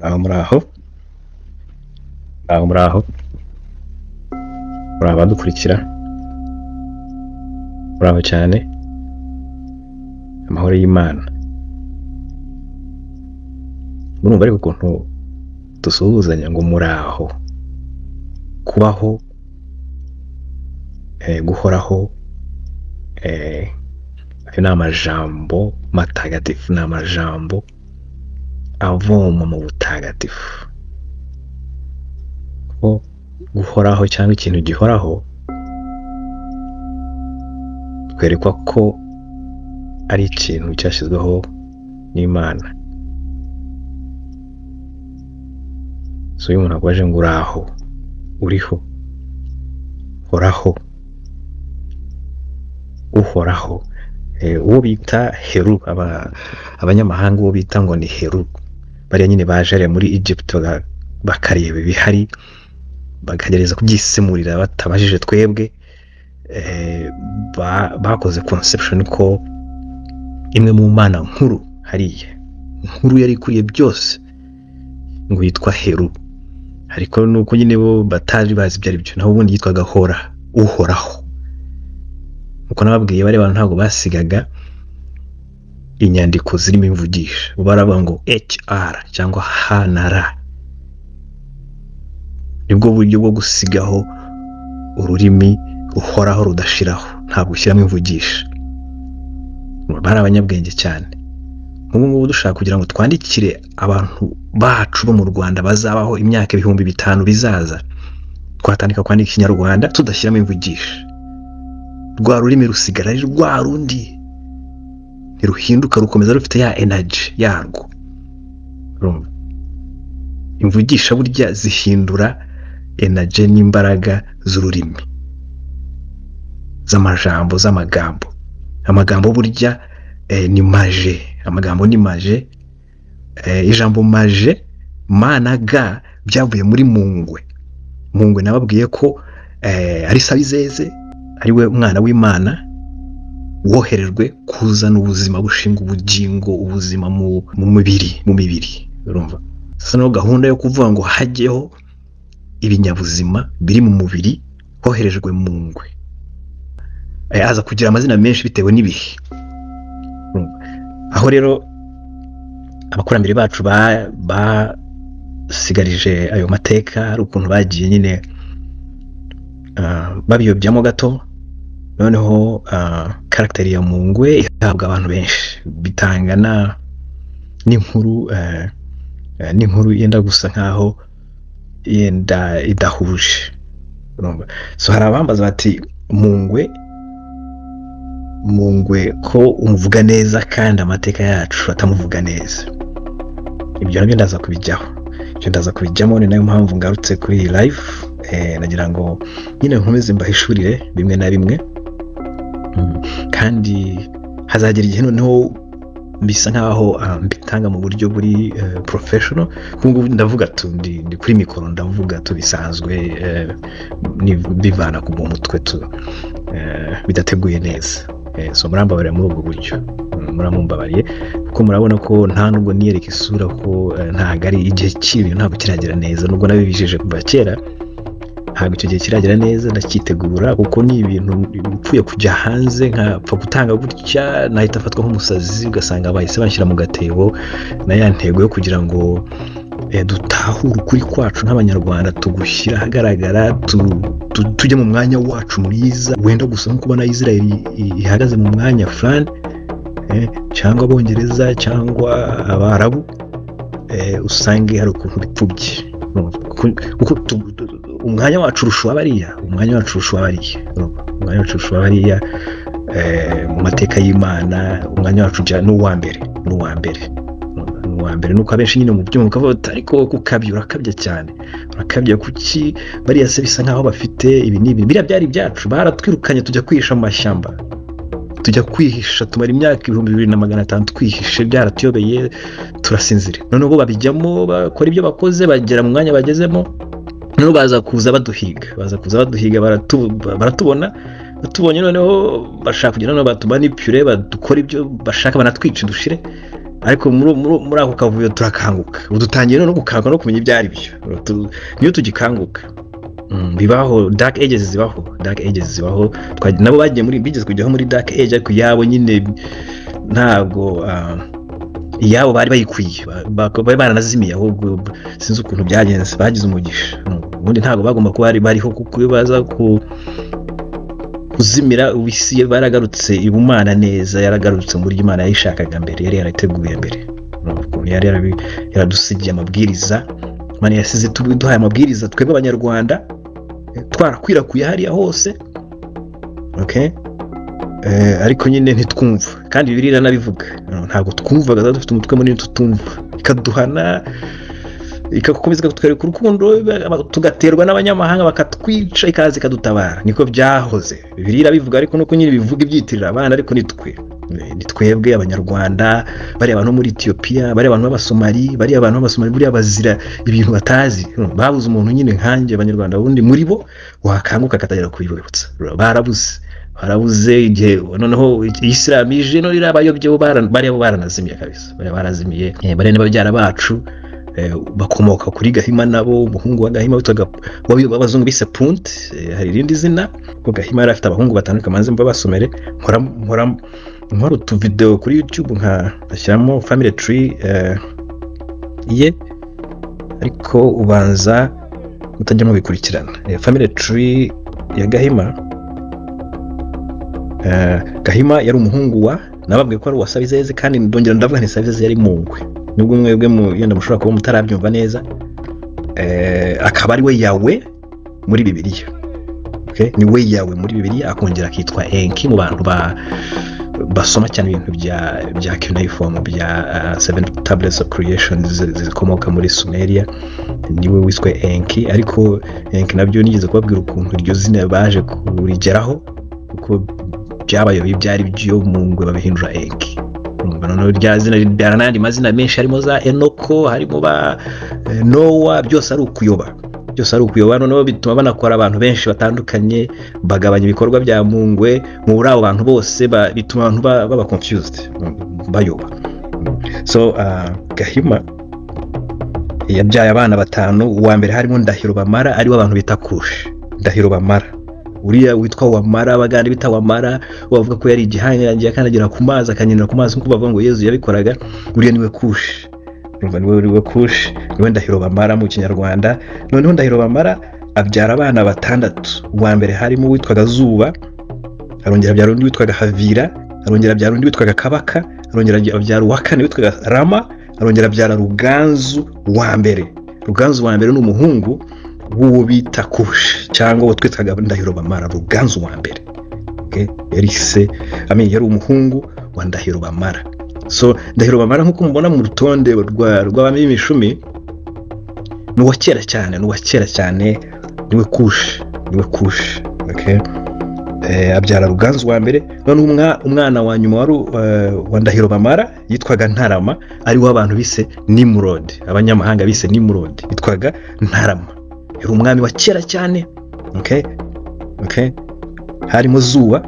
Muraho, muraho, muraho, muraho, muraho abadukurikira, muraho cyane, amahoro y'Imana. Murumva ariko ukuntu dusuhuzanya ngo muraho, kubaho, guhoraho, ayo ni amajambo matagatifu, ni amajambo avoma mu butagatifu. Ko guhoraho cyangwa ikintu gihoraho, twerekwa ko ari ikintu cyashyizweho n'Imana. So iyo umuntu akubaje ngo uraho, uriho, horaho, uhoraho, uwo bita Heru, abanyamahanga uwo bita ngo ni Heru, bariya nyine baje hariya muri Egypt bakareba ibihari, bakagerageza kubyisemurira batabajije twebwe, bakoze conception ko imwe mu mana nkuru hariya, nkuru yari ikuriye byose, ngo yitwa Heru. Ariko nuko nyine bo batari bazi ibyo ari byo, naho ubundi yitwaga Hora, uhoraho. Uko nababwiye, bariya bantu ntabwo basigaga inyandiko zirimo imvugisha, bo baravuga ngo HR cyangwa H na R, nibwo buryo bwo gusigaho ururimi ruhoraho rudashiraho, ntabwo ushyiramo imvugisha. Bari abanyabwenge cyane. Nk'ubu ngubu dushaka kugira ngo twandikire abantu bacu bo mu Rwanda bazabaho imyaka 5000 bizaza, twatandika kwandika Ikinyarwanda tudashyiramo imvugisha, rwa rurimi rusigara ari rwa rundi, ntiruhinduka, rukomeza rufite ya energy yarwo. Urumva? Imvugisha burya zihindura energy n'imbaraga z'ururimi, z'amajambo, z'amagambo. Amagambo burya ni magie, amagambo ni magie. Ijambo magie, ma na ga, byavuye muri Mungwe. Mungwe nababwiye ko ari Sabizeze, ari we mwana w'Imana woherejwe kuzana ubuzima, bushinga ubugingo, ubuzima mu mibiri. Urumva, sasa niho gahunda yo kuvuga ngo hajyeho ibinyabuzima biri mu mubiri, hoherejwe Mungwe. Aza kugira amazina menshi bitewe n'ibihe. Urumva? Aho rero abakurambere bacu basigarije ayo mateka, hari ukuntu bagiye nyine babiyobyamo gato, noneho caractère ya Mungwe ihabwa abantu benshi, bitanga n'inkuru yenda gusa nkaho yenda idahuje. Urumva? So hari abambaza bati: "Mungwe, Mungwe ko umuvuga neza kandi amateka yacu atamuvuga neza?" Ibyo nabyo ndaza kubijyaho, ibyo ndaza kubijyamo, ni nayo mpamvu ngarutse kuri iyi live. Nagira ngo nyine nkomeze mbahishurire bimwe na bimwe. Kandi hazagera igihe noneho bisa nkaho mbitanga mu buryo buri professional. Ubu ngubu ndavuga tu, ndi kuri mikoro, ndavuga tu bisanzwe, bivana ku mu mutwe tu, bidateguye neza. So murambabarira muri ubwo buryo. Muramumbabariye kuko murabona ko nta nubwo niyereka isura, ko ntabwo ari igihe cy'ibintu, ntabwo kiragera neza, nubwo nabibijije kuva kera, ntabwo icyo gihe kiragera neza. Ndacyitegura, kuko ni ibintu mpfuye kujya hanze nkapfa gutanga gutya, nahita afatwa nk'umusazi, ugasanga bahise banshyira mu gatebo na ya ntego yo kugira ngo dutahure ukuri kwacu nk'Abanyarwanda, tugushyira ahagaragara, tujye mu mwanya wacu mwiza, wenda gusa nko kubona Israel ihagaze mu mwanya fulani, cyangwa Abongereza cyangwa Abarabu, usange hari ukuntu bipfubye. Kuko umwanya wacu urusha uwabariya, umwanya wacu urusha uwabariya, urumva? Umwanya wacu urusha uwabariya mu mateka y'Imana, umwanya wacu ni uwa mbere, ni uwa mbere, ni uwa mbere. Nuko abenshi nyine mu byuma bakavuga bati: "Ariko wowe kukabya, urakabya cyane, urakabya. Kuki bariya se bisa nkaho bafite ibi n'ibi?" Biriya byari ibyacu, baratwirukanye tujya kwihisha mu mashyamba, tujya kwihisha, tumara imyaka 2500 twihishe, byaratuyobeye, turasinzira. Noneho bo babijyamo, bakora ibyo bakoze, bagera mu mwanya bagezemo, noneho baza kuza baduhiga, baza kuza baduhiga, baratubona, batubonye noneho bashaka kugira noneho batumanipure, badukora ibyo bashaka, banatwice dushire. Ariko muri ako kavuyo turakanguka. Ubu dutangiye no gukanguka no kumenya ibyo ari byo. Niyo tugikanguka. Bibaho, dark ages zibaho, dark ages zibaho. Nabo bagiye muri, bigeze kujyaho muri dark age, ariko iyabo nyine ntabwo iyabo bari bayikwiye. Bari baranazimiye ahubwo, sinzi ukuntu byagenze, bagize umugisha. Ubundi ntabwo bagomba kuba bari bariho, kuko iyo baza kuzimira, isi baragarutse ibumana neza, yaragarutse mu buryo Imana yayishakaga mbere, yari yarateguye mbere. Ukuntu yari yaradusigiye amabwiriza, Imana yasize duhaye amabwiriza twebwe Abanyarwanda, twarakwirakwiye hariya hose, okay? Ariko nyine ntitwumva, kandi Bibiliya iranabivuga. Ntabwo twumvaga, dufite umutwe munini tutumva, ikaduhana, ikakomeza ikatwereka urukundo, tugaterwa n'abanyamahanga bakatwica, ikaza ikadutabara. Niko byahoze, Bibiliya irabivuga. Ariko nuko nyine bivuga ibyitirira abana, ariko ni twebwe Abanyarwanda. Bariya abantu bo muri Etiyopiya, bariya abantu b'Abasomali, bariya abantu b'Abasomali buriya bazira ibintu batazi. Babuze umuntu nyine nkanjye, Abanyarwanda bundi muri bo wakanguka akatangira kubibutsa. Barabuze igihe noneho Isilamu ije, none irabayobye. Bo bariya bo baranazimiye kabisa, bariya barazimiye. Bariya ni babyara bacu, bakomoka kuri Gahima nabo, umuhungu wa Gahima witwaga, w'abazungu bise Punt. Hari irindi zina, kuko Gahima yari afite abahungu batandukanye. Maze mbabasomere, nkora utuvideo kuri YouTube, nkashyiramo family tree ye, ariko ubanza mutajya mubikurikirana. Family tree ya Gahima. Gahima yari umuhungu wa, nababwiye ko ari uwa Sabizeze, kandi ndongera ndavuga nti Sabizeze yari Mungwe, nubwo mwebwe mu yenda mushobora kuba mutarabyumva neza. Akaba ari we Yawe muri Bibiliya, okay? Ni we Yawe muri Bibiliya, akongera akitwa Enki mu bantu basoma cyane ibintu bya cuneiform, bya seven tablets of creation zikomoka muri Sumeria. Niwe wiswe Enki. Ariko Enki nabyo nigeze kubabwira ukuntu iryo zina baje kurigeraho, kuko byabayoboye byari byo mu ngwe, babihindura Enki. Urumva noneho rya zina ribyara n'ayandi mazina menshi, harimo za Enoko, harimo ba Nowa, byose ari ukuyoba, byose ari ukuyoba. Noneho bituma banakora abantu benshi batandukanye, bagabanya ibikorwa bya Mungwe muri abo bantu bose, bituma abantu baba confused, bayoba. So Gahima yabyaye abana batanu. Uwa mbere harimo Ndahiro Bamara, ariwe abantu bita Kushi. Ndahiro Bamara, uriya witwa Wamara, Abagande bita Wamara, bavuga ko yari igihangange, akandagira ku mazi, akanyerera ku mazi, nk'uko bavuga ngo Yezu yabikoraga, uriya niwe Kushi. Urumva niwe Kushi, niwe Ndahiro Bamara mu Kinyarwanda. Noneho Ndahiro Bamara abyara abana batandatu. Uwa mbere harimo uwitwaga Zuba, arongera abyara undi witwaga Havira, arongera abyara undi witwaga Kabaka, arongera abyara uwa kane witwaga Rama, arongera abyara Ruganzu wa Mbere. Ruganzu wa Mbere ni umuhungu w'uwo bita Kushi, cyangwa uwo twitwaga Ndahiro Bamara. Ruganzu wa Mbere, okay? Yari se, I mean, yari umuhungu wa Ndahiro Bamara. So Ndahiro Bamara, nk'uko mubona mu rutonde rw'abami b'imishumi, ni uwa kera cyane, ni uwa kera cyane, niwe Kushi, niwe Kushi, okay? Abyara Ruganzu wa Mbere. Noneho umwana wa nyuma wari wa Ndahiro Bamara yitwaga Ntarama, ariwo abantu bise Nimurodi, abanyamahanga bise Nimurodi, yitwaga Ntarama, yari umwami wa kera cyane, okay? Harimo Zuba,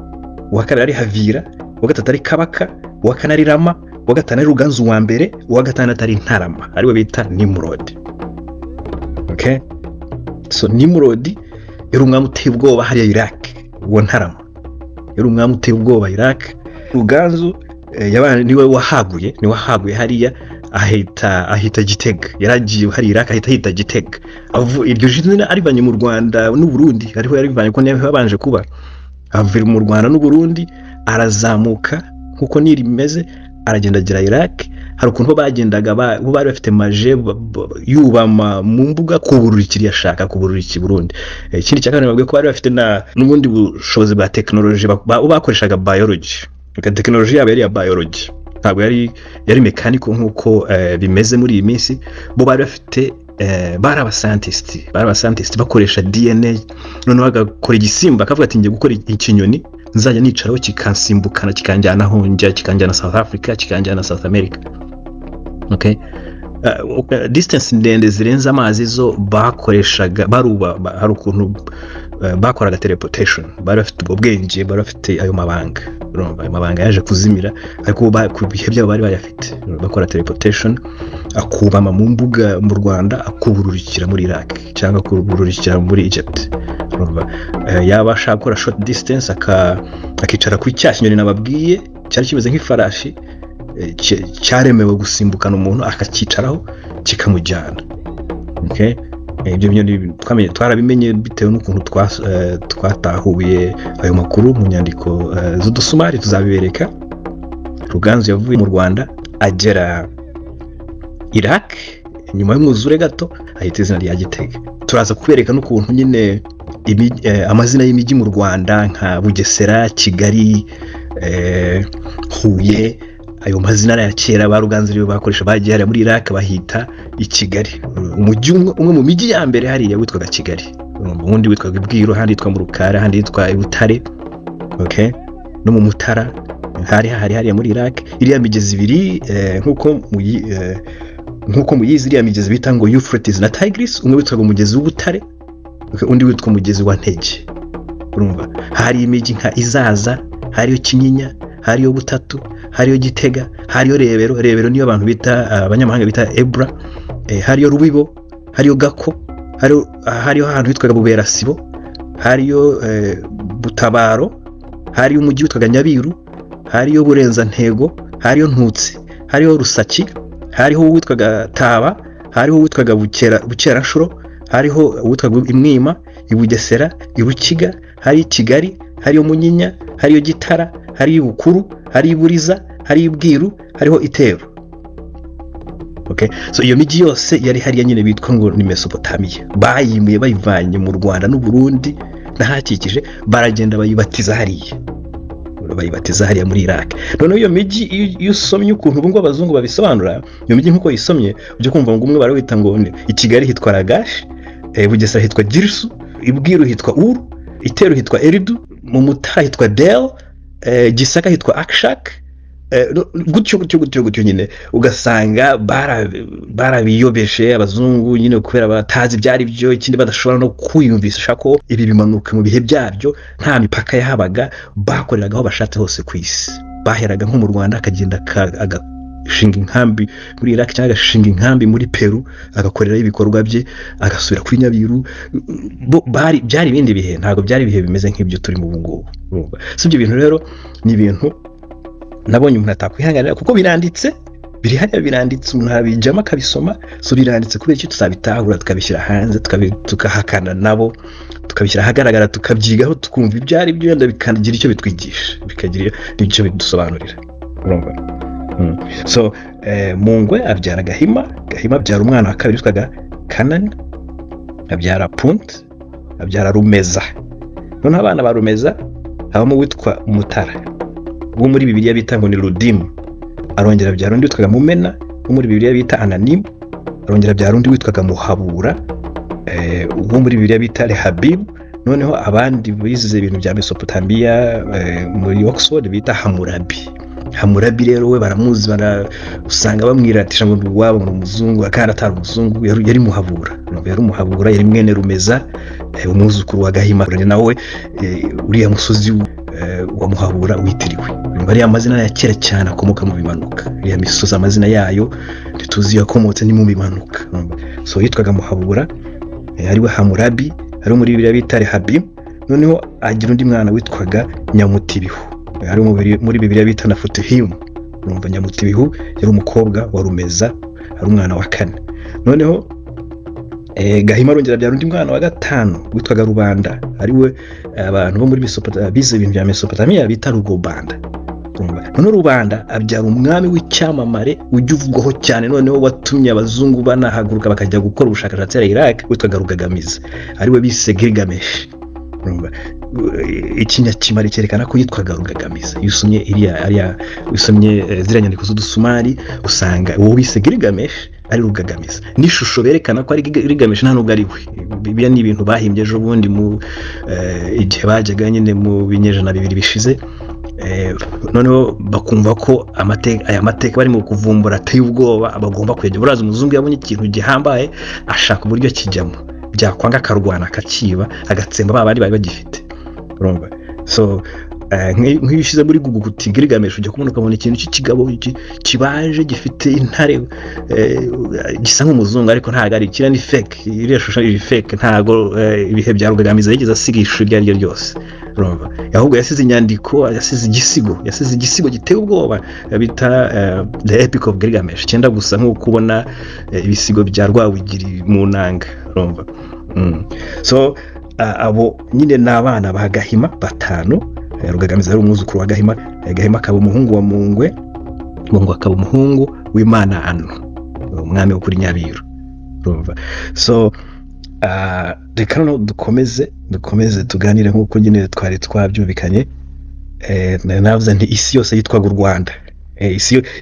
uwa kabiri ari Havira, uwa gatatu ari Kabaka, uwa kane ari Rama, uwa gatanu ari Ruganzu wa Mbere, uwa gatandatu ari Ntarama, ariwe bita Nimurodi, okay? So Nimurodi yari umwami uteye ubwoba hariya Iraq. Uwo Ntarama yari umwami uteye ubwoba Iraq. Ruganzu niwe wahaguye, niwe wahaguye hariya, ahita Gitega. Yaragiye hariya Iraq, ahita ahita Gitega. Iryo zina arivanye mu Rwanda n'u Burundi, ariho yarivanye, ko niho yabanje kuba. Ava mu Rwanda n'u Burundi, arazamuka nkuko Nili imeze, aragenda agera Iraq. Hari ukuntu bo bagendaga, bo bari bafite maje yubama mu mbuga kuburura ashaka kuburura iki Burundi. Ikindi cya kabiri, babwiye ko bari bafite n'ubundi bushobozi bwa tekinoloji. Bakoreshaga biology. Tekinoloji yabo yari iya biology, ntabwo yari mechanical nk'uko bimeze muri iyi minsi. Bo bari bafite, bari abascientist, bari abascientist bakoresha DNA. Noneho bagakora igisimba, akavuga ati: "Ngiye gukora ikinyoni nzajya nicaraho kikansimbukana, kikanjyana aho njya, kikanjyana South Africa, kikanjyana South America." Okay, distance ndende zirenze amazi zo bakoreshaga baruba. Hari ukuntu Bakoraga teleportation, bari bafite ubwo bwenge, bari bafite ayo mabanga. Urumva, ayo mabanga yaje kuzimira, ariko ku bihe byabo bari bayafite. Bakora teleportation, akubama mu mbuga mu Rwanda, akubururikira muri Iraq cyangwa akubururikira muri Egypt. Urumva, yaba ashaka gukora short distance, akicara kuri cya kinyoni nababwiye cyari kimeze nk'ifarashi, cyaremewe gusimbukana umuntu, akacyicaraho kikamujyana. Okay? Ibyo binyoni twarabimenye bitewe n'ukuntu twatahuye ayo makuru mu nyandiko z'udusumari, tuzabibereka. Ruganzu yavuye mu Rwanda agera Iraq nyuma y'umwuzure gato, ahita izina rya Gitega. Turaza kubereka n'ukuntu nyine amazina y'imijyi mu Rwanda nka Bugesera, Kigali, Huye, ayo mazina ari aya kera ba Ruganzu ariyo bakoresha. Bagiye hariya muri Iraq bahita i Kigali, umujyi umwe mu mijyi ya mbere hariya witwaga Kigali. Uwundi witwaga Ibwiru, ahandi hitwa mu Rukara, ahandi hitwa i Butare, okay? No mu Mutara hari hari hariya muri Iraq. Iriya migezi ibiri, nk'uko muyizi, iriya migezi bita ngo Euphrates na Tigris, umwe witwaga umugezi w'Ubutare, okay, undi witwa umugezi wa Ntege. Urumva, hari imijyi nka Izaza, hariyo Kinyinya, hariyo Butatu, hariyo Gitega, hariyo Rebero. Rebero niyo abantu bita, abanyamahanga bita Ebra, hariyo Rubibo, hariyo Gako, hariyo ahantu hitwaga Buberasibo, hariyo Butabaro, hariyo umujyi witwaga Nyabiru, hariyo Burenzantego, hariyo Ntutsi, hariyo Rusaki, hariho uwitwaga Taba, hariho uwitwaga Bukeranshuro, hariho uwitwaga Imwima, i Bugesera, i Rukiga, hari Kigali, hariyo Munyinya, hariyo Gitara, hariyo Ibukuru, hariyo Iburiza, hariyo Ibwiru, hariho Iteru. Okay? So iyo mijyi yose yari hariya nyine bitwa ngo ni Mesopotamiya, bayimuye bayivanye mu Rwanda n'u Burundi n'ahakikije, baragenda bayibatiza hariya, bayibatiza hariya muri Iraq. Noneho iyo mijyi, iyo usomye ukuntu ubu ngubu abazungu babisobanura iyo mijyi, nk'uko yisomye, ujya kumva ngo umwe barawita ngo i Kigali hitwa Lagash, Bugesera hitwa Girisu, Ibwiru hitwa Uru, Iteru hitwa Eridu, mu Mutara hitwa Del, Gisaka hitwa Akshak, gutyo gutyo gutyo gutyo nyine. Ugasanga barabiyobeje abazungu nyine kubera batazi ibyo ari byo. Ikindi, badashobora no kwiyumvisha ko ibi bimanuka mu bihe byabyo nta mipaka yahabaga, bakoreraga aho bashatse hose ku isi. Baheraga nko mu Rwanda, akagenda agashinga inkambi muri Iraq cyangwa agashinga inkambi muri Peru, agakorerayo ibikorwa bye, agasubira kuri Nyabiru. Bo byari ibindi bihe, ntabwo byari ibihe bimeze nk'ibyo turimo ubu ngubu. Urumva? Si ibyo bintu rero ni ibintu nabonye umuntu atakwihanganira, kuko biranditse, biri hariya, biranditse, umuntu arabijyamo akabisoma. So biranditse, kubera icyo tuzabitahura, tukabishyira hanze, tukahakana nabo, tukabishyira ahagaragara, tukabyigaho, tukumva ibyo ari byo, wenda bikagira icyo bitwigisha, bikagira icyo bidusobanurira. Urumva? So Mungwe abyara Gahima, Gahima abyara umwana wa kabiri witwaga Kanani, abyara Punt, abyara Rumeza. Noneho abana ba Rumeza habamo uwitwa Mutara, uwo muri Bibiliya bita ngo ni Rudimu. Arongera abyara undi witwaga Mumena, wo muri Bibiliya bita Ananimu. Arongera abyara undi witwaga Muhabura, uwo muri Bibiliya bita Rehabimu. Noneho abandi bize ibintu bya Mesopotamiya muri Oxford bita Hamurabi. Hamurabi rero we baramuzi, usanga bamwiratisha ngo ni uwabo, ngo ni umuzungu, kandi atari umuzungu, yari Muhabura. Yari Umuhabura, yari mwene Rumeza, umwuzukuru wa Gahima, nawe uriya musozi wa Muhabura witiriwe. Ariya mazina ya kera cyane akomoka mu bimanuka. Iriya misozi amazina yayo ntituzi iyo yakomotse, ni mu bimanuka. So yitwaga Muhabura, ariwe Hamurabi, ari muri Bibiliya bita Rehabimu. Noneho agira undi mwana witwaga Nyamutibihu, ari muri Bibiliya bita na Futuhimu. Urumva, Nyamutibihu yari umukobwa wa Rumeza, ari umwana wa kane. Noneho Gahima arongera abyara undi mwana wa gatanu witwaga Rubanda, ariwe abantu bo muri Mesopotamiya bize ibintu bya Mesopotamiya bita Rugobanda. Noneho Rubanda abyara umwami w'icyamamare ujya uvugwaho cyane, noneho watumye abazungu banahaguruka bakajya gukora ubushakashatsi ya Iraq, witwaga Rugagamiza, ariwe bise Gilgamesh. Ikinyakimari cyerekana ko yitwaga Rugagamiza. Iyo usomye iriya ariya, usomye ziriya nyandiko z'udusumari, usanga uwo bise Gilgamesh ari Rugagamiza, n'ishusho berekana ko ari Gilgamesh nta nubwo ari we. Bibiliya ni ibintu bahimbye ejo bundi mu igihe bajyaga nyine mu binyejana 2 bishize, noneho bakumva ko amateka, aya mateka barimo kuvumbura ateye ubwoba, bagomba kuyajya. Urazi umuzungu yabonye ikintu gihambaye ashaka uburyo kijyamo. Byakwanga akarwana, akakiba, agatsemba ba bandi bari bagifite, urumva? So nk'iyo ushyize muri Google uti "Gilgamesh", ujya kubona ukabona ikintu cy'ikigabo kibaje, gifite intare, gisa nk'umuzungu, ariko ntabwo ari kiriya, ni fake. Iriya shusho iri fake. Ntabwo ibihe bya Rugagamiza yigeze asiga ishusho iryo ari ryo ryose, urumva? Ahubwo yasize inyandiko, yasize igisigo, yasize igisigo giteye ubwoba bita The Epic of Gilgamesh, cyenda gusa nk'uko ubona ibisigo bya Rwabugiri mu nanga, urumva? So abo nyine ni abana ba Gahima batanu. Rugagamiza yari umwuzukuru wa Gahima. Gahima akaba umuhungu wa Mungwe, Mungwe akaba umuhungu w'Imana Anu, umwami wo kuri Nyabiru, urumva? So reka noneho dukomeze tuganire nk'uko nyine twari twabyumvikanye. Nari navuze nti isi yose yitwaga u Rwanda.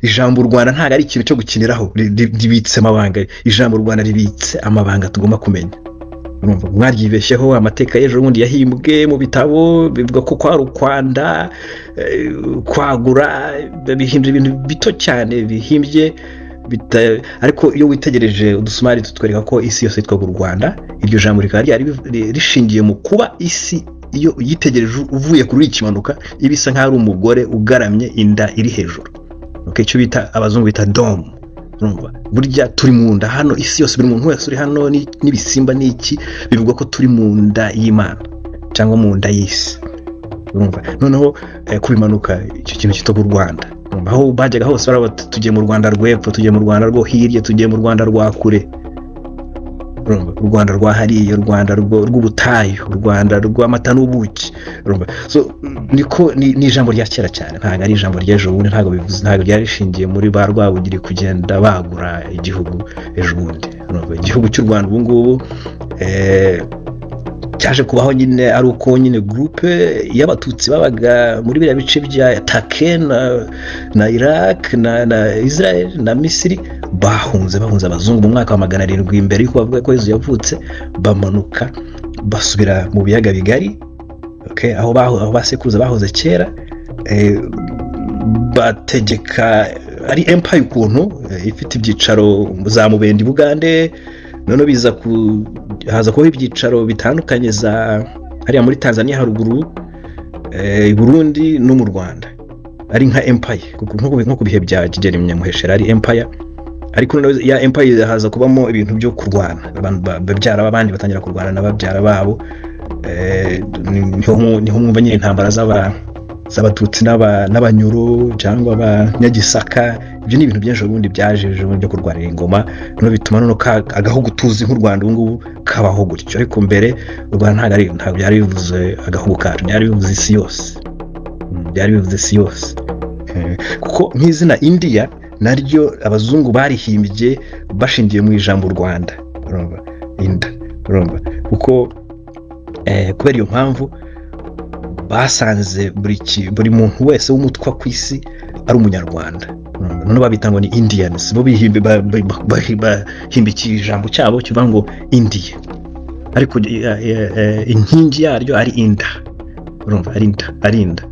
Ijambo u Rwanda ntabwo ari ikintu cyo gukiniraho, ribitse amabanga. Ijambo u Rwanda ribitse amabanga tugomba kumenya, urumva? Mwaryibeshyeho. Amateka y'ejo bundi yahimbwe mu bitabo bivuga ko kwari ukwanda, kwagura, bihindura ibintu bito cyane bihimbye. Ariko iyo witegereje udusumari tutwereka ko isi yose yitwaga u Rwanda. Iryo jambo rikaba ryari rishingiye mu kuba isi, iyo uyitegereje uvuye kuri ikimanuka, iba isa nk'aho ari umugore ugaramye, inda iri hejuru. Okay, icyo bita, abazungu bita dome, urumva? Burya turi mu nda hano, isi yose, buri muntu wese uri hano n'ibisimba n'iki, bivugwa ko turi mu nda y'Imana cyangwa mu nda y'isi, urumva? Noneho kubimanuka, icyo kintu cyitwa u Rwanda, urumva? Aho bajyaga hose baravuga bati: "Tugiye mu Rwanda rw'epfo, tugiye mu Rwanda rwo hirya, tugiye mu Rwanda rwa kure", urumva? U Rwanda rwa hariya, u Rwanda rw'ubutayu, u Rwanda rw'amata n'ubuki, urumva? So niko ni ijambo rya kera cyane, ntabwo ari ijambo ry'ejo bundi. Ntabwo bivuze, ntabwo ryari rishingiye muri ba Rwabugiri kugenda bagura igihugu ejo bundi, urumva? Igihugu cy'u Rwanda ubu ngubu cyaje kubaho nyine ari uko nyine groupe y'Abatutsi babaga muri biriya bice bya Turkey na Iraq na Israel na Misiri, bahunze abazungu mu mwaka wa 700 mbere y'uko bavuga ko Yezu yavutse, bamanuka basubira mu biyaga bigari, okay, aho basekuruza bahoze kera, bategeka ari empire ukuntu, ifite ibyicaro za Mubende i Bugande. Noneho biza ku haza kubaho ibyicaro bitandukanye za hariya muri Tanzania haruguru, i Burundi no mu Rwanda, ari nka empire, kuko nko ku bihe bya Kigeli Nyamuheshera ari empire. Ariko noneho ya empire haza kubamo ibintu byo kurwana, abantu babyara b'abandi batangira kurwana na babyara babo. Niho mwumva nyine intambara z'Abatutsi n'Abanyoro cyangwa Abanyagisaka. Ibyo ni ibintu byinshi ubundi byaje ejo bundi byo kurwanira ingoma, noneho bituma noneho agahugu tuzi nk'u Rwanda ubu ngubu kabaho gutyo. Ariko mbere u Rwanda ntabwo byari bivuze agahugu kacu, byari bivuze isi yose. Byari bivuze isi yose. Kuko nk'izina Indiya naryo abazungu barihimbye bashingiye mu ijambo u Rwanda, urumva? Inda, urumva? Kuko kubera iyo mpamvu basanze buri muntu wese w'umutwa ku isi ari umunyarwanda. Urumva? Noneho babita ngo ni Indians, bo bahimbikiye ijambo cyabo kivuga ngo Indiya, ariko inkingi yaryo ari inda, urumva? Ari inda, ari inda,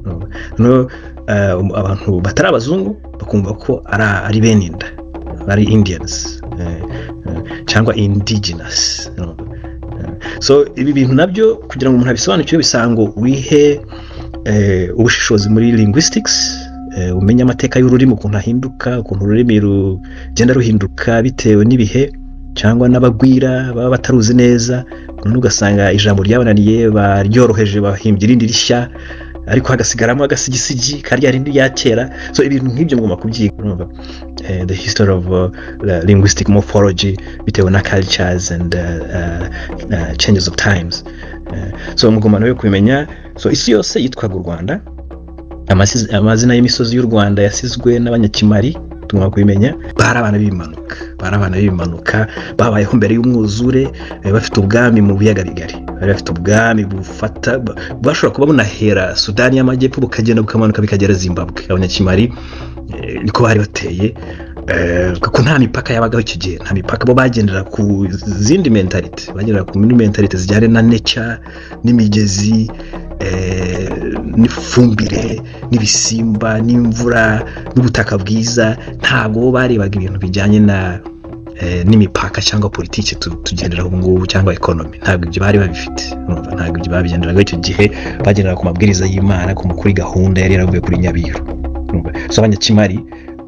urumva? Noneho abantu batari abazungu bakumva ko ari bene inda, ari Indians, cyangwa indigenous, urumva? So ibi bintu nabyo kugira ngo umuntu abisobanukirwe bisaba ngo wihe ubushishozi muri linguistics, umenye amateka y'ururimi, ukuntu ahinduka, ukuntu ururimi rugenda ruhinduka bitewe n'ibihe cyangwa n'abagwira baba bataruzi neza. Noneho ugasanga ijambo ryabananiye baryoroheje, bahimbye irindi rishya, ariko hagasigaramo agasigisigi ka rya rindi rya kera. So ibintu nk'ibyo mugomba kubyiga, urumva? The history of the linguistic morphology bitewe na cultures and changes of times. So mugomba nawe kubimenya. So isi yose yitwaga u Rwanda. Amazina y'imisozi y'u Rwanda yasizwe n'Abanyakimari, tugomba kubimenya. Bari abana b'ibimanuka, bari abana b'ibimanuka babayeho mbere y'umwuzure, bafite ubwami mu biyaga bigari. Bari bafite ubwami bufata, bashobora kuba bunahera Sudani y'Amajyepfo, bukagenda bukamanuka bikagera Zimbabwe. Abanyakimari niko bari bateye, kuko nta mipaka yabagaho icyo gihe, nta mipaka. Bo bagendera ku zindi mentalité, bagendera ku mindi mentalité zijyanye na nature n'imigezi, n'ifumbire n'ibisimba n'imvura n'ubutaka bwiza. Ntabwo bo barebaga ibintu bijyanye na n'imipaka cyangwa politiki tugenderaho ubu ngubu cyangwa economy. Ntabwo ibyo bari babifite. Urumva, ntabwo ibyo babigenderaga icyo gihe. Bagenderaga ku mabwiriza y'Imana, kuri gahunda yari yaravuye kuri Nyabiru. Urumva? So Abanyakimari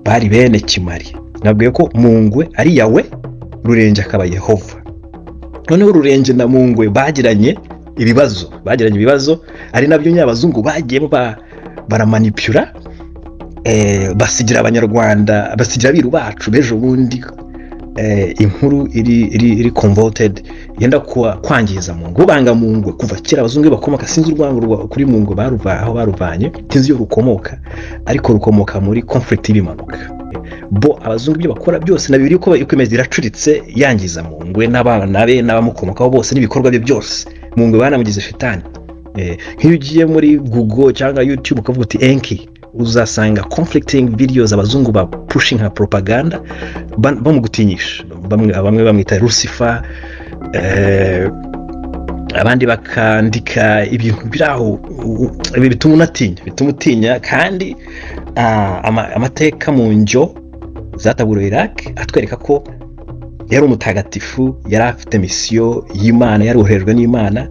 bari bene Kimari. Nabwiye ko Mungwe ari Yawe, Rurenge akaba Yehova. Noneho Rurenge na Mungwe bagiranye ibibazo, ari nabyo nyabazungu bagiyemo baramanipura, basigira Abanyarwanda, basigira abiru bacu b'ejo bundi inkuru iri convoluted yenda kwangiza Mungwe. Banga Mungwe kuva kera. Abazungu iyo bakomoka, sinzi urwango kuri Mungwe baruva aho baruvanye, sinzi iyo rukomoka, ariko rukomoka muri conflict y'Ibimanuka. Bo abazungu ibyo bakora byose na bibiri uko imeze iracuritse, yangiza Mungwe n'abana be n'abamukomokaho bose n'ibikorwa bye byose. Mungwe banamugize shitani. Nk'iyo ugiye muri Google cyangwa YouTube ukavuga uti "Enki", uzasanga conflicting videos abazungu ba pushing nka propaganda, bamugutinyisha. Bamwe bamwita Lucifer, abandi bakandika ibintu biri aho ibi bituma unatinya, bituma utinya. Kandi amateka mu njyo zataburiwe Iraq atwereka ko yari umutagatifu, yari afite misiyo y'Imana, yari woherejwe n'Imana,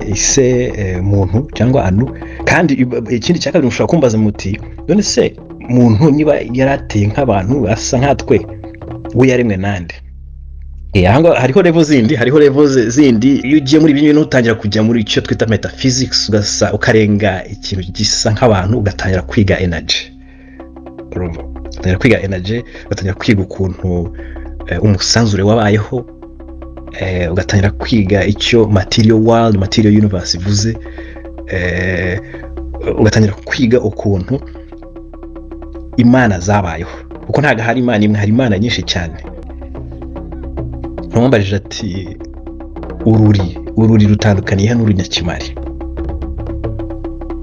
ise muntu cyangwa Anu. Kandi ikindi cya kabiri, mushobora kumbaza muti: "None se muntu niba yari ateye nk'abantu, asa nkatwe, we yaremwe nande?" Aha ngaha hariho level zindi, hariho level zindi. Iyo ugiye muri ibi bintu utangira kujya muri icyo twita metaphysics, ugasa ukarenga ikintu gisa nk'abantu, ugatangira kwiga energy. Urumva, ugatangira kwiga energy, ugatangira kwiga ukuntu umusanzure wabayeho, ugatangira kwiga icyo material world, material universe ivuze, ugatangira kwiga ukuntu imana zabayeho, kuko ntabwo hari imana imwe, hari imana nyinshi cyane. Ntumwambajije ati: Ururi rutandukaniye n'urunyakimari?"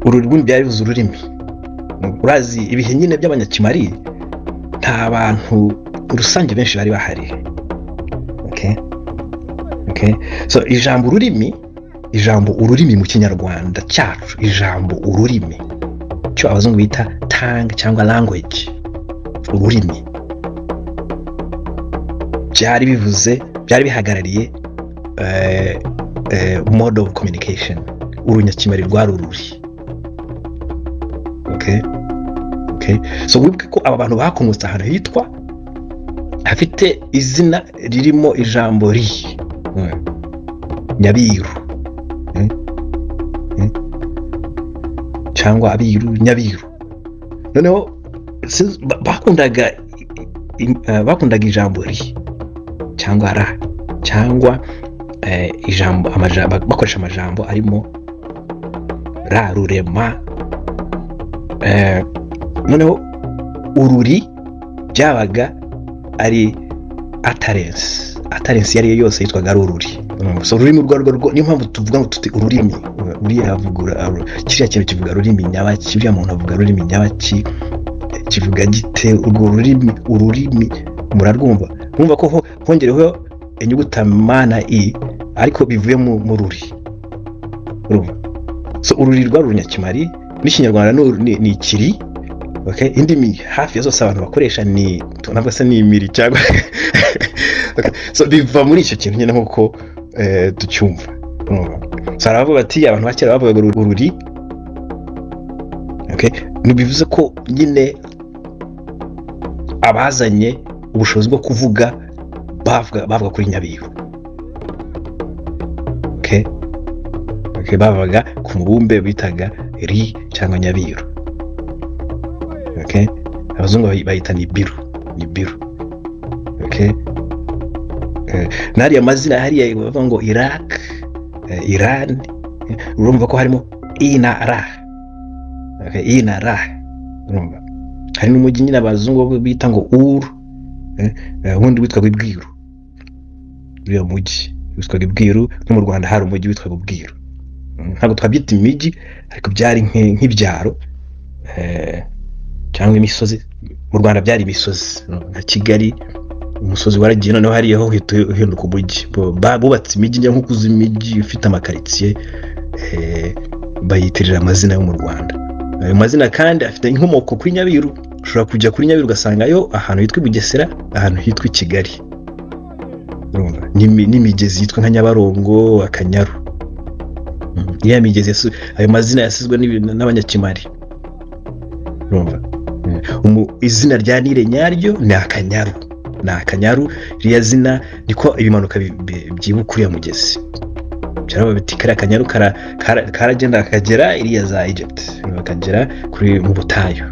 Ururi rw'undi byari bivuze ururimi. Urazi ibihe nyine by'abanyakimari, nta bantu rusange benshi bari bahari. Okay. So ijambo ururimi, ijambo ururimi mu Kinyarwanda cyacu, ijambo ururimi, cyo abazungu bita tongue cyangwa language, ururimi, byari bivuze, byari bihagarariye mode of communication. Urunyakimari rwari ururi. Okay. So wibuke ko aba bantu bakomotse ahantu hitwa, hafite izina ririmo ijambo ri Nyabiru. Cyangwa Abiru, Nyabiru. Noneho bakundaga ijambo ri cyangwa ra cyangwa ijambo bakoresha amajambo arimo ra, rurema. Noneho ururi byabaga ari utterance iyo ari yo yose yitwaga ari ururi. So ururimi urwo arirwo niyo mpamvu tuvuga ngo tuti ururimi, uriya avuga kiriya kintu kivuga rurimi nyabaki, uriya muntu avuga rurimi nyabaki, kivuga gite urwo rurimi? Ururimi murarwumva, mwumva ko hongereho inyuguti ma na i, ariko bivuye mu ruri. Urumva? So ururi rwari urunyakimari, n'Ikinyarwanda ni ikiri. Okay? Indimi hafi ya zose abantu bakoresha ni, ntabwo se ni imiri cyangwa, okay. So biva muri icyo kintu nyine nk'uko tucyumva. Urumva? So harabavuga bati abantu ba kera bavugaga ururi. Okay? Ntibivuze ko nyine abazanye ubushobozi bwo kuvuga bavuga kuri Nyabihu. Okay? Okay, bavaga ku mubumbe bitaga ri cyangwa Nyabiru. Okay? Abazungu bayita Nibiru, Nibiru. Okay? N'ariya mazina hariya bavuga ngo Iraq, Iran, urumva ko harimo i na ra. Okay, i na ra. Urumva? Hari n'umujyi nyine abazungu bita ngo Ur, ubundi witwaga Ibwiru. Uriya mujyi witwaga Ibwiru, no mu Rwanda hari umujyi witwaga Ubwiru. Ntabwo twabyita imijyi, ariko byari nk'ibyaro cyangwa imisozi. Mu Rwanda byari imisozi nka Kigali, umusozi waragiye, noneho hariya ho uhita uhinduka umujyi. Bubatse imijyi njya nk'uko uzi imijyi ifite amakaritsiye, bayitirira amazina yo mu Rwanda. Ayo mazina kandi afite inkomoko kuri Nyabiru. Ushobora kujya kuri Nyabiru ugasangayo ahantu hitwa i Bugesera, ahantu hitwa i Kigali. Urumva? N'imigezi yitwa nka Nyabarongo, Akanyaru. Iriya migezi ayo mazina yasizwe n'Abanyakimari. Urumva? Izina rya Nile nyaryo ni Akanyaru, ni Akanyaru. Ririya zina niko ibimanuka byibuka uriya mugezi. Byaraba biti kariya Kanyaru karagenda kakagera iriya za Egypt, bakagera kuri mu butayu,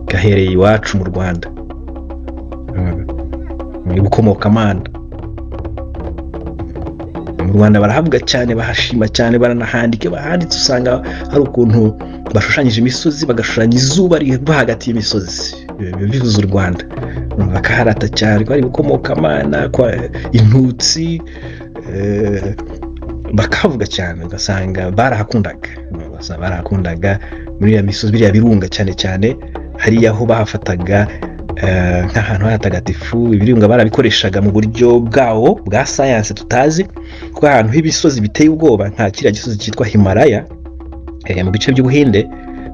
gahereye iwacu mu Rwanda. Ni bukomokamana. Mu Rwanda barahavuga cyane, bahashima cyane, baranahandika. Iyo bahanditse usanga hari ukuntu bashushanyije imisozi, bagashushanya izuba riva hagati y'imisozi. Biba bivuze u Rwanda. Bakaharata cyane ko ari bukomokamana kwa intutsi, bakahavuga cyane, ugasanga barahakundaga. Ugasanga barahakundaga muri iriya misozi, biriya birunga cyane cyane hariya aho bahafataga nk'ahantu hatagatifu. Ibirunga barabikoreshaga mu buryo bwawo bwa sayansi tutazi, kuko ahantu h'ibisozi biteye ubwoba nka kiriya gisozi cyitwa Himalaya mu bice by'Ubuhinde,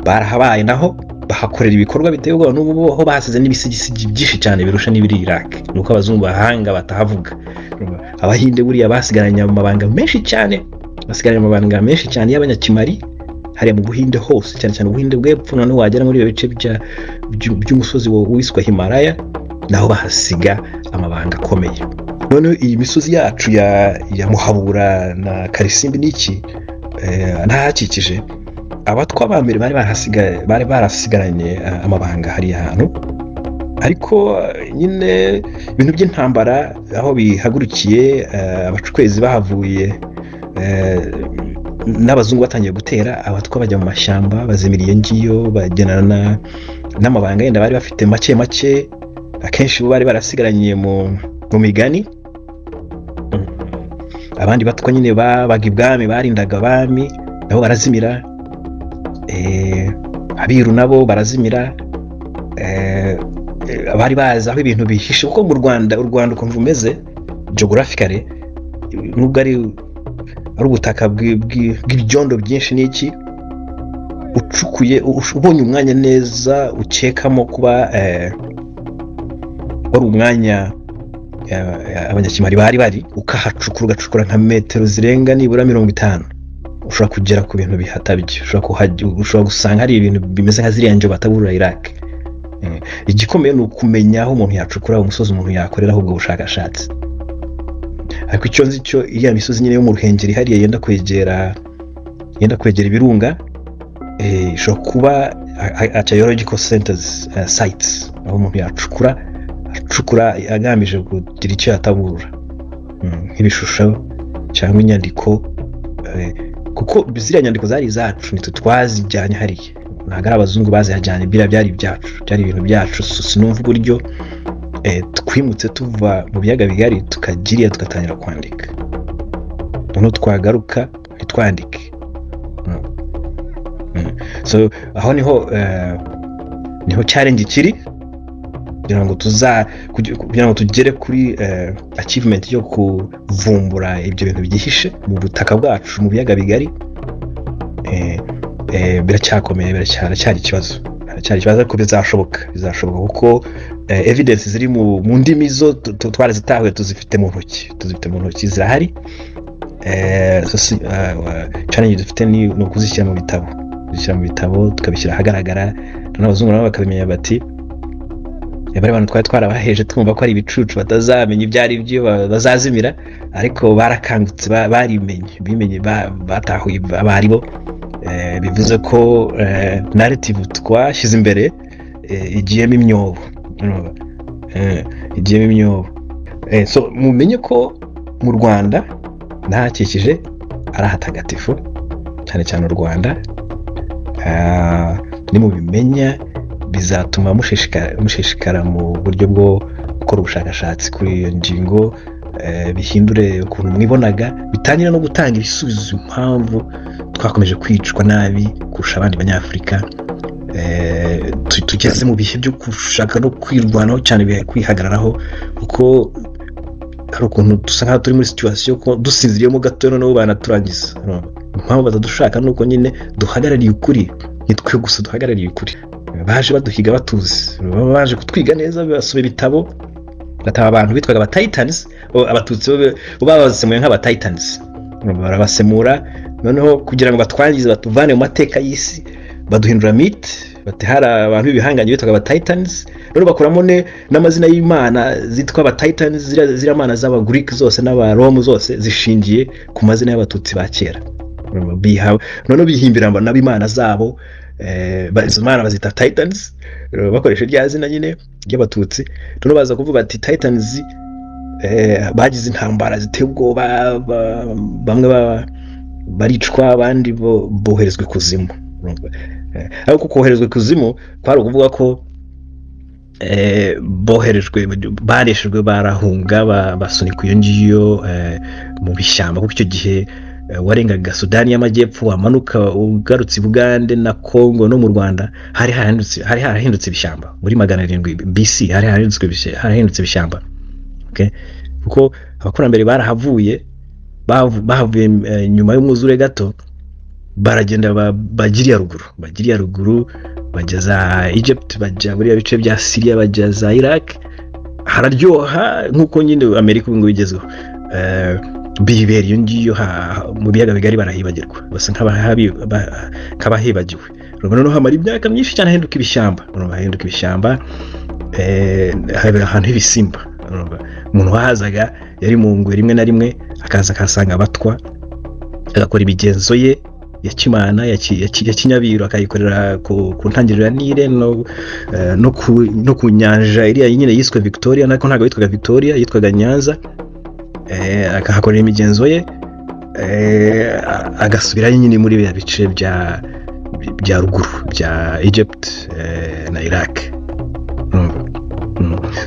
barahabaye naho bahakorera ibikorwa biteye ubwoba. N'ubu ho bahasize n'ibisigisigi byinshi cyane birusha n'ibiri Iraq, ni uko abazungu bahanga batahavuga. Abahinde buriya basigaranye amabanga menshi cyane, basigaranye amabanga menshi cyane y'Abanyakimari hariya mu Buhinde hose, cyane cyane Ubuhinde bw'epfo. Noneho wagera muri ibyo bice by'umusozi wiswe Himalaya, naho bahasiga amabanga akomeye. Noneho iyi misozi yacu ya Muhabura na Karisimbi n'iki n'ahakikije, Abatwa ba mbere bari barasigaranye amabanga hariya hantu. Ariko nyine ibintu by'intambara aho bihagurukiye, Abacwezi bahavuye n'abazungu batangiye gutera, Abatwa bajya mu mashyamba, bazimira iyo ngiyo, bagenana n'amabanga yenda bari bafite make make, akenshi bo bari barasigaranye mu migani. Abandi Batwa nyine babaga ibwami, barindaga abami, nabo barazimira. Abiru nabo barazimira. Abari bazi aho ibintu bihishe, kuko mu Rwanda, u Rwanda ukuntu rumeze geographically, nubwo ari ubutaka bw'ibyondo byinshi n'iki, ucukuye, ubonye umwanya neza ukekamo kuba wari umwanya Abanyakimari bari, ukahacukura, ugacukura nka metero zirenga nibura 50, ushobora kugera ku bintu bihatabye. Ushobora gusanga hari ibintu bimeze nka ziriya njo bataburura Iraq. Igikomeye ni ukumenya aho umuntu yacukura, umusozi umuntu yakoreraho ubwo bushakashatsi. Ariko icyo nzi cyo, iriya misozi nyine yo mu Ruhengeri hariya yenda kwegera ibirunga, ishobora kuba archaeological centers, sites, aho umuntu yacukura, acukura agamije kugira icyo yataburura, nk'ibishusho cyangwa inyandiko, kuko ziriya nyandiko zari izacu, nitwe twazijyanye hariya, ntabwo ari abazungu bazihajyanye. Biriya byari ibyacu, byari ibintu byacu. So, sinumva uburyo twimutse tuva mu biyaga bigari tukajya iriya tugatangira kwandika, noneho twagaruka ntitwandike. So aho niho challenge kiri, kugira ngo tugere kuri achievement yo kuvumbura ibyo bintu byihishe mu butaka bwacu mu biyaga bigari. Biracyakomeye, biracyari ikibazo, haracyari ikibazo, ariko bizashoboka, bizashoboka, kuko evidence ziri mu ndimi zo twarazitahuye, tuzifite mu ntoki, tuzifite mu ntoki, zirahari. So challenge dufite ni ukuzishyira mu bitabo, kuzishyira mu bitabo tukabishyira ahagaragara, n'abazungu nabo bakabimenya bati bari bantu twari twarabaheje twumva ko ari ibicucu batazamenya ibyo ari byo, bazazimira, ariko barakangutse, barimenye, bimenye, batahuye abari bo. Bivuze ko narrative twashyize imbere igiyemo imyobo. Urumva? Igiyemo imyobo. So mumenye ko mu Rwanda n'ahakikije ari ahatagatifu, cyane cyane u Rwanda. Nimubimenya bizatuma mushishikara mu buryo bwo gukora ubushakashatsi kuri iyo ngingo, bihindure ukuntu mwibonaga, bitangire no gutanga ibisubizo impamvu twakomeje kwicwa nabi kurusha abandi Banyafurika. Tugeze mu bihe byo gushaka no kwirwanaho cyane, kwihagararaho, kuko hari ukuntu dusa nkaho turi muri situation ko dusinziriyemo gato noneho banaturangiza. Urumva? Impamvu batadushaka ni uko nyine duhagarariye ukuri, ni twe gusa duhagarariye ukuri. Baje baduhiga batuzi, baba baje kutwiga neza, basoma ibitabo, bataba abantu bitwaga aba Titans. Abatutsi bo babasemuye nk'aba Titans, barabasemura. Noneho kugira ngo batwangize, batuvane mu mateka y'isi, baduhindura myth, bati hari abantu b'ibihangange bitwaga aba Titans. Noneho bakuramo n'amazina y'imana zitwa aba Titans. Ziriya mana z'Abagreek zose n'Abaromu zose zishingiye ku mazina y'Abatutsi ba kera. Noneho bihimbira nabo imana zabo, izo mana bazita Titans, bakoresha rya zina nyine ry'Abatutsi. Noneho baza kuvuga bati Titans bagize intambara ziteye ubwoba, bamwe baricwa, abandi boherezwa ikuzimu. Ariko koherezwa ikuzimu kwari ukuvuga ko boherejwe, bareshejwe, barahunga, basunikwa iyo ngiyo mu bishyamba, kuko icyo gihe warengaga Sudani y'Amajyepfo, wamanuka ugarutse i Bugande na Kongo no mu Rwanda, hari harahindutse ibishyamba. Muri 700 BC hari harahindutse ibishyamba. Okay? Kuko abakurambere barahavuye, bahavuye nyuma y'umwuzure gato, baragenda bagiriya ruguru, bajya za Egypt, bajya buriya bice bya Syria, bajya za Iraq, hararyoha nk'uko nyine Amerika ubu ngubu igezweho. Bibera iyo ngiyo mu biyaga bigari, barahibagirwa, basa nk'abahibagiwe. Noneho hamara imyaka myinshi cyane, hahinduka ibishyamba. Urumva, hahinduka ibishyamba, haba ahantu h'ibisimba. Urumva, umuntu wahazaga yari mu ngwe, rimwe na rimwe akaza akahasanga abatwa, agakora imigenzo ye ya kimana, ya kinyabiru, akayikorera ku ntangiriro ya Nile no ku nyanja iriya nyine yiswe Victoria, nako ntabwo yitwaga Victoria, yitwaga Nyanza. Akahakorera imigenzo ye, agasubirayo nyine muri biriya bice bya ruguru bya Egypt na Iraq.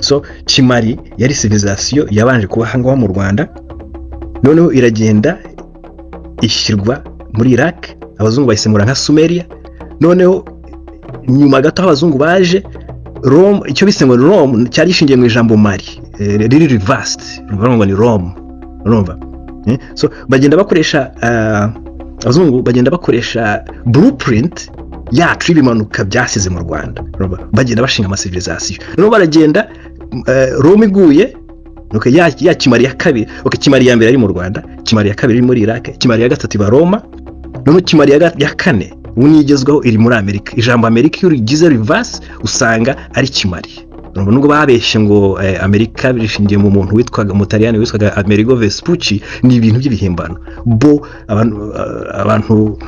So Kimari yari civilisation yabanje kuba aha ngaha mu Rwanda, noneho iragenda ishyirwa muri Iraq, abazungu bayisemura nka Sumeria. Noneho nyuma gato aho abazungu baje, Rome, icyo bise ngo Rome cyari gishingiye mu ijambo Mari riri reversed, urumva ngo ni Rome, urumva. So bagenda bakoresha, abazungu bagenda bakoresha blueprint yacu y'ibimanuka byasize mu Rwanda, urumva? Bagenda bashinga amasivilisation. Noneho baragenda, Rome iguye, okay, ya Kimari ya kabiri, okay, Kimari ya mbere ari mu Rwanda, Kimari ya kabiri iri muri Iraq, Kimari ya gatatu iba Roma, noneho Kimari ya kane ubu niyo igezweho, iri muri Amerika. Ijambo Amerika iyo urigize reverse usanga ari Kimari. Urumva, nubwo babeshye ngo Amerika bishingiye mu muntu witwaga Umutaliyani witwaga Amerigo Vespucci, ni ibintu by'ibihimbano. Bo abantu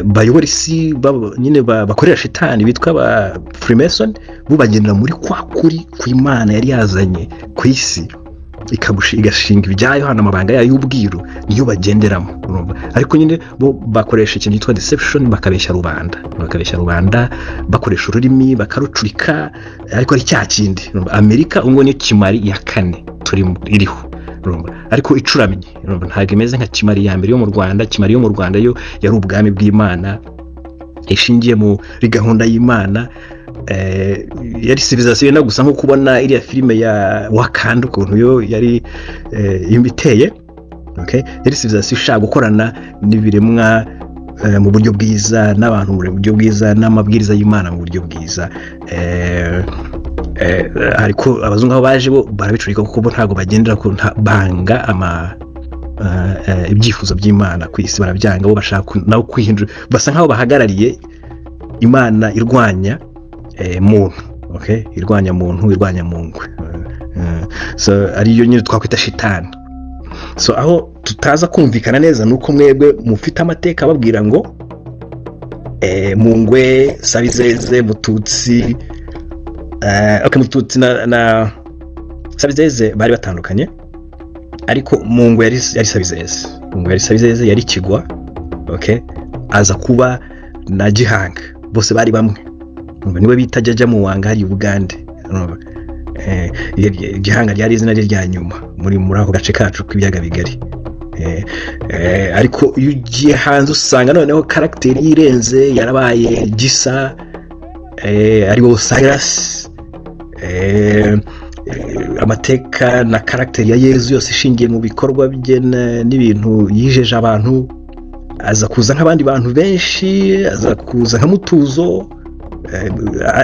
bayobora isi, nyine bakorera shitani bitwa ba Freemason, bo bagendera muri kwa kuri kw'Imana yari yazanye ku isi, igashinga ibyayo hano, amabanga yayo y'ubwiru niyo bagenderamo, urumva. Ariko nyine bo bakoresha ikintu cyitwa deception, bakabeshya rubanda bakoresha ururimi bakarucurika, ariko ari cya kindi, urumva. Amerika ubwo niyo Kimari ya kane turimo iriho, urumva, ariko icuramye, urumva, ntabwo imeze nka Kimari ya mbere yo mu Rwanda. Kimari yo mu Rwanda yo yari ubwami bw'Imana ishingiye muri gahunda y'Imana, yari civilisation yenda gusa nko kubona iriya filime ya Wakanda ukuntu yo yari iteye. Okay? Yari civilisation ishaka gukorana n'ibiremwa mu buryo bwiza, n'abantu mu buryo bwiza, n'amabwiriza y'Imana mu buryo bwiza. Ariko abazungu aho baje bo barabicurika, kuko bo ntabwo bagendera ku banga ama ibyifuzo by'Imana ku isi, barabyanga. Bo bashaka nabo kwihindura, basa nkaho bahagarariye Imana irwanya muntu, okay? Irwanya muntu, irwanya mungwe. So ariyo nyine twakwita shitani. So aho tutaza kumvikana neza ni uko mwebwe mufite amateka ababwira ngo Mungwe, Sabizeze, Mututsi, okay, Mututsi na Sabizeze bari batandukanye, ariko Mungwe yari Sabizeze, Mungwe yari Sabizeze, yari Kigwa, okay, aza kuba na Gihanga, bose bari bamwe. Urumva, niwe bita Jajja Muwanga hari i Bugande, urumva. Gihanga ryari izina rye rya nyuma muri ako gace kacu k'ibiyaga bigari. Ariko iyo ugiye hanze usanga noneho character yirenze, yarabaye Gisa, ari wo Cyrus. Amateka na character ya Yezu yose ishingiye mu bikorwa bye n'ibintu yijeje abantu. Aza kuza nk'abandi bantu benshi, aza kuza nka Mutuzo.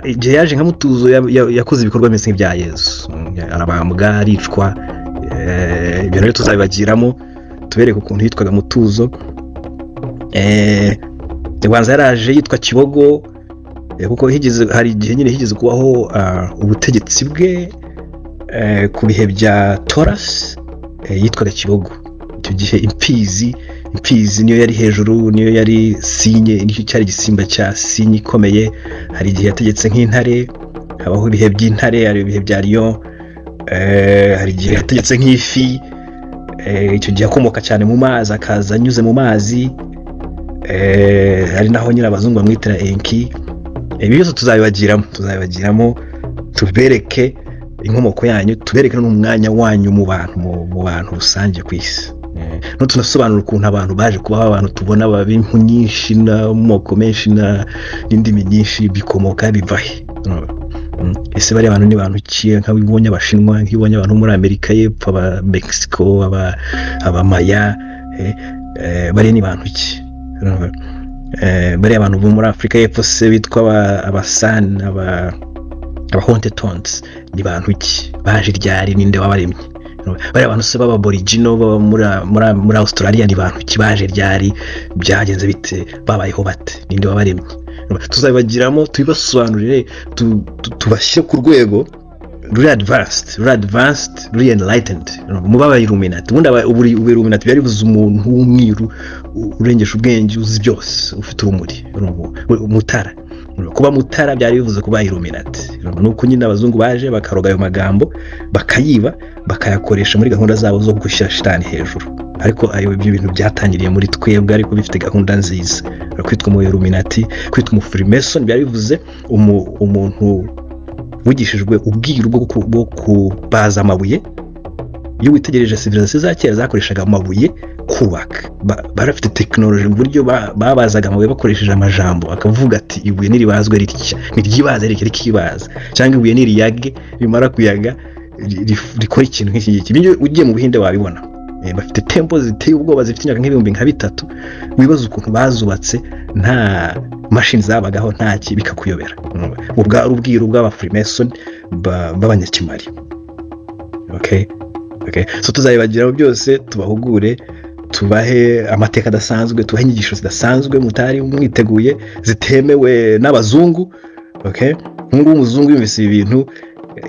Igihe yaje nka Mutuzo yakoze ibikorwa bimeze nk'ibya Yezu. Arabambwa, aricwa. Ibyo rero tuzabibagiramo, tubereke ukuntu yitwaga Mutuzo. Rwanza yaraje yitwa Kibogo, kuko hari igihe nyine higeze kubaho ubutegetsi bwe ku bihe bya Torasi, yitwaga Kibogo. Icyo gihe imfizi niyo yari hejuru, niyo yari sinye, nicyo cyari igisimba cya sinye ikomeye. Hari igihe yategetse nk'intare, habaho ibihe by'intare, hari ibihe bya lion. Hari igihe yategetse nk'ifi. Icyo gihe akomoka cyane mu mazi, akaza anyuze mu mazi. Hari naho nyine abazungu bamwitira Enki. Ibi byose tuzabibagiramo, tubereke inkomoko yanyu, tubereke n'umwanya wanyu mu bantu rusange ku isi. No tunasobanura ukuntu abantu baje kubaho, abantu tubona b'impu nyinshi n'amoko menshi n'indimi nyinshi, bikomoka biva he? Ese bariya bantu ni bantu ki? Nk'aho ubonye Abashinwa, nk'iyo ubonye abantu bo muri Amerika y'Epfo, aba Mexico, Abamaya, bariya ni bantu ki? Bariya bantu bo muri Afurika y'Epfo se bitwa Abasani, Abahottentots, ni bantu ki? Baje ryari? Ninde wabaremye? Bariya bantu se b'Ababorigino baba muri Australia ni bantu ki? Baje ryari? Byagenze bite? Babayeho bate? Ninde wabaremye? Tuzabibagiramo, tubibasobanurire, tubashyire ku rwego ruri advanced, ruri advanced, ruri enlightened, muba aba Illuminati. Ubundi ubu Illuminati byari bivuze umuntu w'umwiru urengeje ubwenge, uzi byose, ufite urumuri, mutara. Kuba mutara byari bivuze kuba Illuminati. Nuko nyine abazungu baje bakaroga ayo magambo, bakayiba, bakayakoresha muri gahunda zabo zo gushyira shitani hejuru. Ariko ayo ibyo bintu byatangiriye muri twebwe, ariko bifite gahunda nziza. Kwitwa umu Illuminati, kwitwa umu Freemason byari bivuze umuntu wigishijwe ubwiru bwo kubaza amabuye. Iyo witegereje civilisation za kera zakoreshaga amabuye kubaka. Bari bafite tekinoloji mu buryo babazaga amabuye bakoresheje amajambo, akavuga ati: "Ibuye niribazwe ritya, niryibaze ritya rikibaza," cyangwa "Ibuye niriyage, rimara kuyaga rikora ikintu nk'iki ngiki." Ibyo ugiye mu Buhinde wabibona. Bafite temple ziteye ubwoba zifite imyaka nk'ibihumbi nka bitatu. Wibaza ukuntu bazubatse nta mashini zabagaho, nta ki, bikakuyobera. Ubwo ari ubwiru bw'aba Freemason b'abanyakimari. Okay, so tuzabibagiraho byose, tubahugure, tubahe amateka adasanzwe, tubahe inyigisho zidasanzwe mutari mwiteguye, zitemewe n'abazungu. Okay, nk'ubu umuzungu yumvise ibi bintu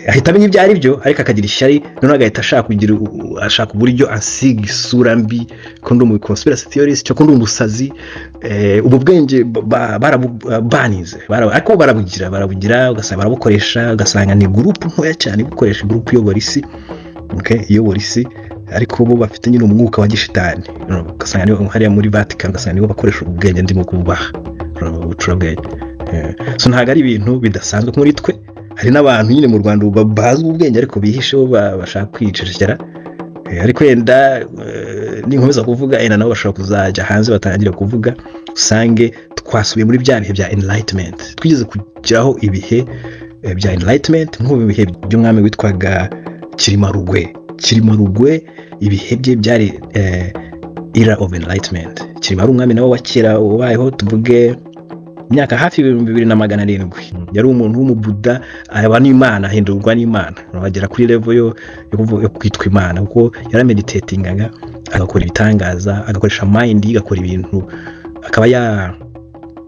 ahita amenya ibyo ari byo, ariko akagira ishyari, noneho agahita ashaka kugira ashaka uburyo asiga isura mbi ko ndi umu conspiracy theorist cyangwa ko ndi umusazi. Ubu bwenge barabubanize, ariko barabugira, ugasanga barabukoresha, ugasanga ni groupe ntoya cyane ibukoresha, groupe iyobora isi. Okay, iyobora isi, ariko bo bafite nyine umwuka wa gishitani. Ugasanga nibo hariya muri Vatican, ugasanga nibo bakoresha ubwenge ndimo kububaha, ubucurabwenge. So ntabwo ari ibintu bidasanzwe muri twe. Hari n'abantu nyine mu Rwanda ubu bazi ubwenge ariko bihisheho, bashaka kwicecekera. Ariko yenda ninkomeza kuvuga, yenda nabo bashobora kuzajya hanze batangira kuvuga, usange twasubiye muri bya bihe bya enlightenment. Twigeze kugeraho ibihe bya enlightenment, nk'ubu bihe by'umwami witwaga Cyilima Rugwe. Cyilima Rugwe, ibihe bye byari era of enlightenment. Cyilima ari umwami nawe wa kera ubayeho, tuvuge imyaka hafi 2700. Yari umuntu w'umubuda, aba n'Imana, ahindurwa n'Imana, bagera kuri level yo kwitwa Imana, kuko yarameditatingaga agakora ibitangaza, agakoresha mind, agakora ibintu, akaba ya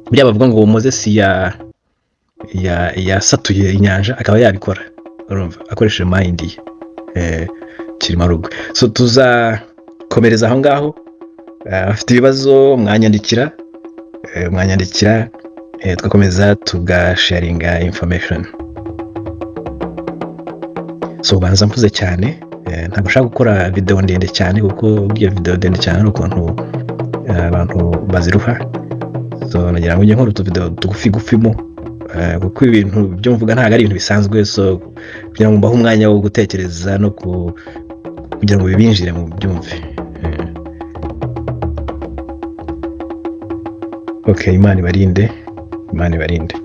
buriya bavuga ngo Moses ya yasatuye inyanja, akaba yabikora, urumva, akoresheje mind ye. Cyilima Rugwe. So tuzakomereza aho ngaho. Abafite ibibazo mwanyandikira, tugakomeza tugasharinga information. So banza mvuze cyane, ntabwo nshaka gukora video ndende cyane, kuko iyo video ndende cyane hari ukuntu abantu baziruha. So nagira ngo njye nkora utuvideo tugufi gufimo, kuko ibintu byo mvuga ntabwo ari ibintu bisanzwe. So kugira ngo mbahe umwanya wo gutekereza no kugira ngo bibinjire mu byumve. Okay, Imana ibarinde, Imana ibarinde.